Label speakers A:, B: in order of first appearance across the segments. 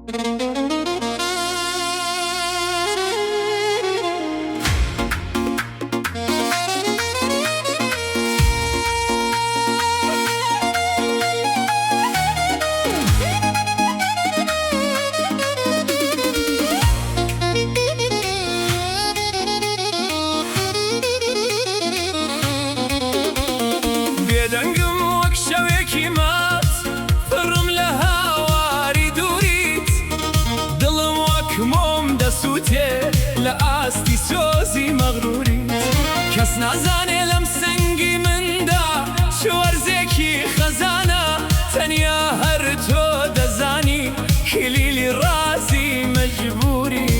A: بێدەنگم وەک شەوێکی مات، پڕم لە هاواری دووریت. دڵم وەک مۆم دەسووتێ لە ئاستی سۆزی مەغروریت. کەس نازانێ لەم سنگی مندا چ وەرزێکی خەزانە. تەنیا هەر تۆ دەزانی کلیلی ڕازی مەجبووری.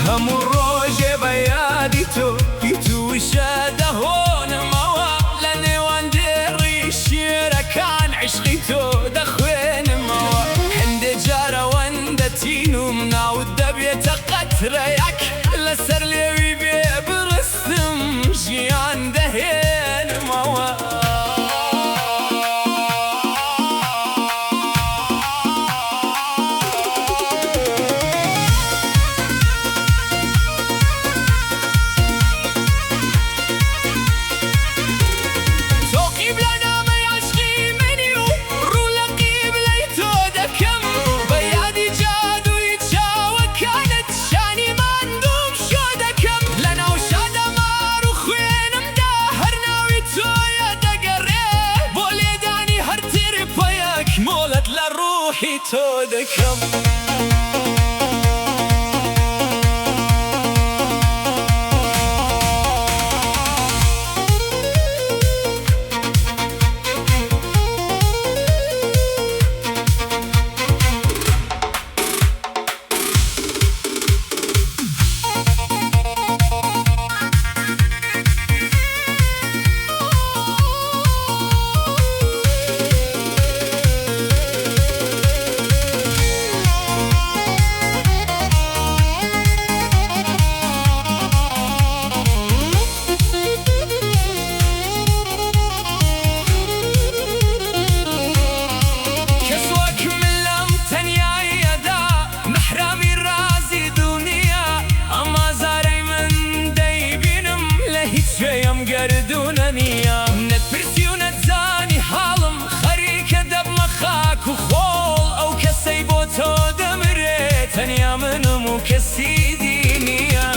A: هەموو ڕۆژێ بە یادی تۆ پیت و وشە دەهۆنمەوە. لە نێوان دێڕی شیعرەکان عیشقی تۆ دەخوێنمەوە. هەندێ جار ئەوەندە تینووم ناوت دەبێتە قەترەیەک لەسەر لێوی بێ بڕستم ژیان دەهێنمەوە. تۆ قیبلەنامەی عەشقی منی و ڕوو لە قیبلەی تۆ دەکەم. بە یادی جادووی چاوەکانت شانی ماندووم شۆ دەکەم. لەناو شادەمار و خوێنمدا هەر ناوی تۆیە دەگەڕێ. بۆ لێدانی هەر ترپەیەک مۆڵەت لە ڕووحی تۆ دەکەم. کەس وەک من لەم تەنیاییەدا مەحرەمی ڕازی دڵ نییە. ئەم ئازارەی من دەیبینم لە هیچ کوێ ئەم گەردوونە نییە. نەتپرسی و نەتزانی حاڵم خەریکە دەبمە خاک و خۆڵ. ئەو کەسەی بۆ تۆ دەمرێ تەنیا منم و کەسی دی نییە.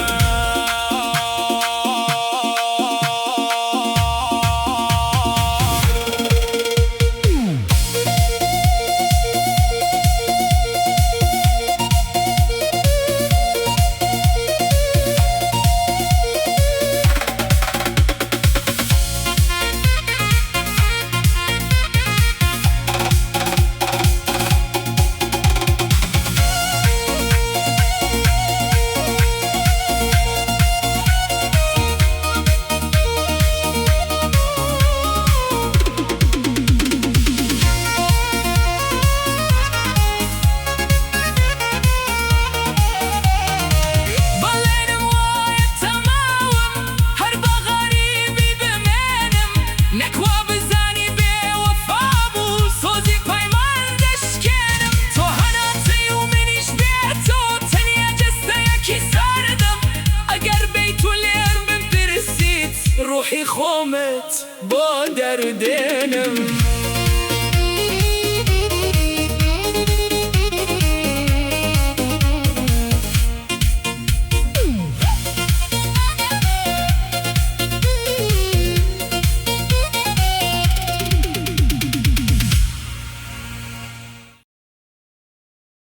A: بەڵێنم وایە تەماوم هەر بە غەریبی بمێنم. نەک وا بزانی بێ وەفا بوو سۆزی پەیمان دەشکێنم. تۆ هەناسەی و منیش بێ تۆ تەنیا جەستەیەکی ساردم. ئەگەر بیت و لێم بپرسیت ڕۆحی خۆمت بۆ دەردێنم.